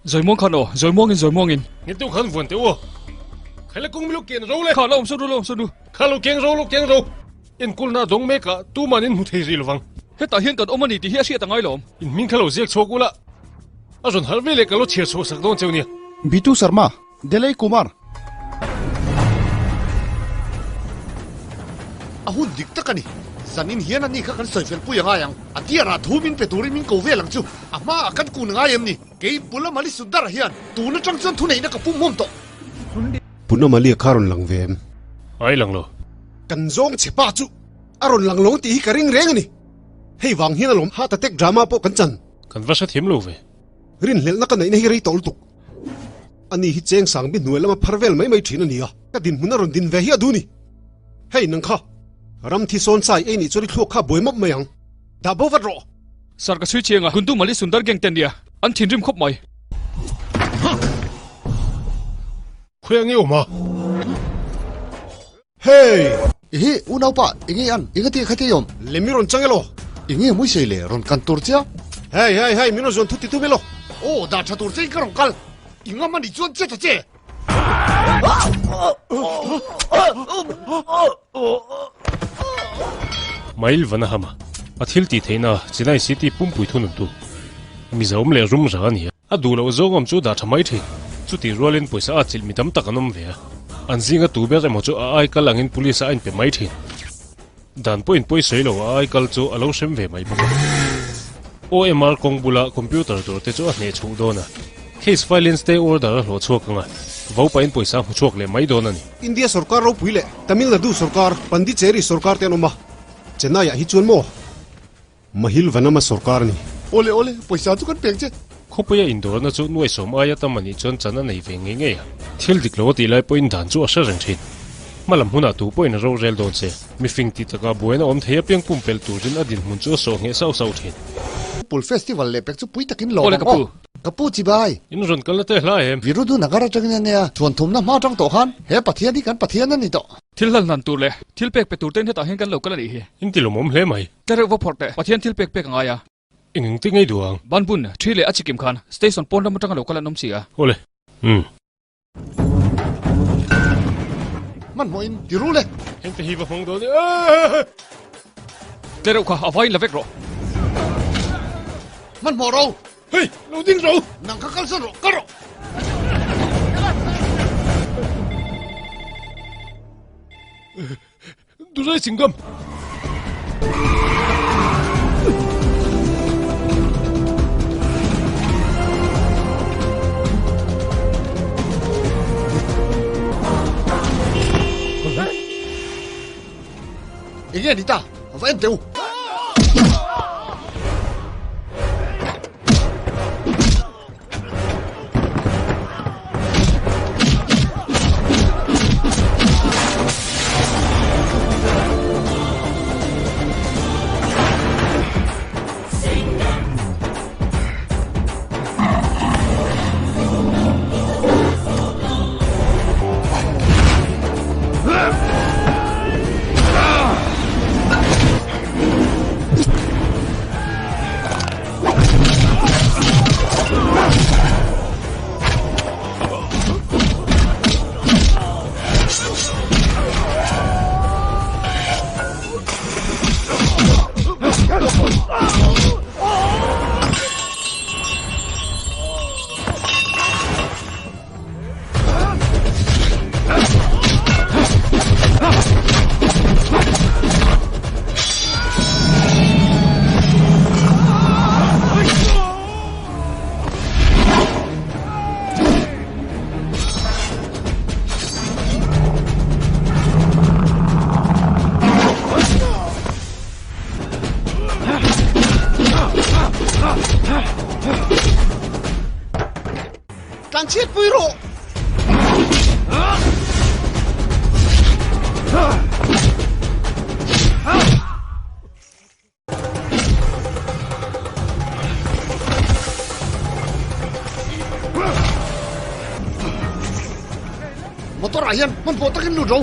Zawimuang khan aw, zawimuangin, zawimuangin. Nghet deuh khan vuan teh u aw. Khaila kawng milo ken ro le. Kha la awm sawn ru, la awm sawn ru. Kha lo keng ro, lo keng ro. Enkulna a dawng mek a, tuman in hmu thei rih lovang. Hetah hian kan awm a ni tih hi a hriat a ngai lo awm. In hming kha lo ziak chhuak ula, a rawn harh veleh ka lo chhiar chhuah sak dawn cheu nia. Bitu Sharma, Delay Kumar. A hun dik tak a ni. Zanin hian ani kha kan sawi fel pui a ngai ang. A tiarah thu min pe turin min ko vel ang chu. A hmaah kan kun ngai em ni? Kei Pulamali Sundara hian tun atang chuan thuneihna ka pum hmawm tawh. Punamali a kha rawn lang ve em? Ai lang lo. Kan zawng che pa chu a rawn lang lo tih hi ka ring reng a ni. Hei vang hian alawm heart attack drama pawh kan chan. Kan va hrethiam lo ve. Rinhlelhna ka neihna hi rei tawh lutuk. Ani hi cheng sang bi hnuai lama phar vel mai mai thin a ni a, ka dinhmun a rawn din ve hi a duh ni. Hei nang kha, ram thi sawn sai ei nih chuan i thluak kha a buai mawp mai ang. Dah bo vat rawh. Sir ka chhui chiang a, Gundu Mali Sundar gang te nia, an thinrim khawp mai. Khawi ang i awm a? Hey! Ehe, unaupa, enge an, enga te kha te awm? Lem i rawn chang elaw? Enge mawi sei le, rawn kan tur che a? Hey, hey, hey, min rawn zuan thut ti tum elaw? Aw, dah tha tur chein ka rawn kal. I ngam a nih chuan che ta che! Mail Vanahama, a thil tih theihna Chennai City pumpui thununtu, Mizoram leh Rumra a ni a. A duh loh zawng awm chu dah tha mai thin. Chutih rualin pawisa a chilh mi tam tak an awm ve a. An zinga tu ber emaw chu a ai kal angin police a inpe mai thin. Dan pawhin pawi sawi lo a ai kal chu a lo hrem ve mai bawk a. OMR kawng bula computer dawr te chu a hneh chhuh dawn a. Case file in stay order a hlawh chhuak ang a, vo pahin pawisa a hmu chhuak leh mai dawn a ni. India sorkar ropui leh Tamil Nadu sorkar, Pondicherry sorkar te an awm a. Chennai ah hi chuan maw? Mahil Vanama sorkar a ni. Awle awle, pawisa chu kan peng che. Khawpuia indawrna chu nuaisawm aia tam a nih chuan chan a nei ve ngei ngei a. Thil dik lo a tih lai pawhin dan chu a hre reng thin. Hmalam hunah tu pawhin a rorel dawn che. Mifing tih takah buaina awm thei apiang pumpelh turin a dinhmun chu a sawh ngheh sauh sauh thin. Pul Festival leh pek chu pui takin lawm ang aw. Ka pu chibai. In rawn kalna te hla em? Virudu Nagar atangin a nia, chhuan thumna hma atang tawh khan he Pathian hi kan Pathian a ni tawh. Thil hlan hlan tur leh thil pek pe tur te in hetah hian kan lo kal a nih hi. In ti lawmawm hle mai. Tla reuh va phawrh teh, Pathian thil pek pek a ngai a. Eng eng ti ngei duh ang? Ban bun, thi leh a chikim khan station pawn lam atanga lo kal an awm si a. Awle. Umm. Hmanhmawh in ti ru le. Hengte hi va hmang dawn e. Tla reuh kha a vain la vek rawh. Hmanhmawh ro. Hei, lo ding ro. Nang kha kal sawn rawh, kal rawh. Durai Singam. Enge ni ta, va en teh u. Tlan chhiat pui rawh! Motor ah hian hmanhmawh takin lut ro.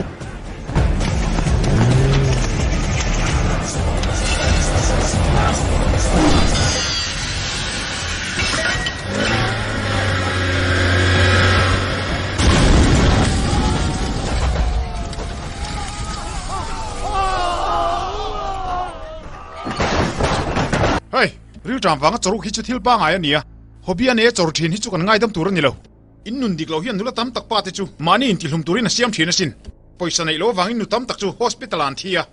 Rilṭam vanga chawruk hi chu thil pangai a nia. Hobby a nei a chawr ṭhin hi chu kan ngaidam tur a ni lo. In nun dik lo hian nula tam tak pa te chu mahni intihlum turin a siam ṭhin asin. Pawisa neih loh avangin nu tam tak chu hospital ah an thi a,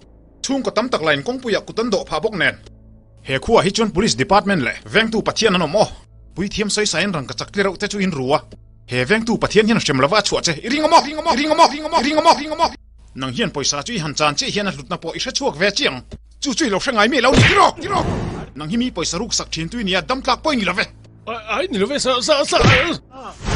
chhungkaw tam tak lain kawngpuiah kut an dawh phah bawk nen. He khuaah hi chuan Police Department leh Vengtu Pathian an awm aw. Puithiam sawisain rangka chak tlereuh te chu in ru a. He Vengtu Pathian hian hrem lova a chhuah che i ring awm aw, ring awm aw, ring awm aw, ring awm aw, ring awm aw, ring awm aw. Nang hian pawisa chu i han chan chiah hian a hlutna pawh i hre chhuak ve chiang. Chu chu i lo hre ngai mi lo ni tiraw, tiraw. Nang hi mi pawisa ruk sak thin tu i nia, dam tlak pawh i ni lo ve. Ai, ni lo ve, sa, sa, sa.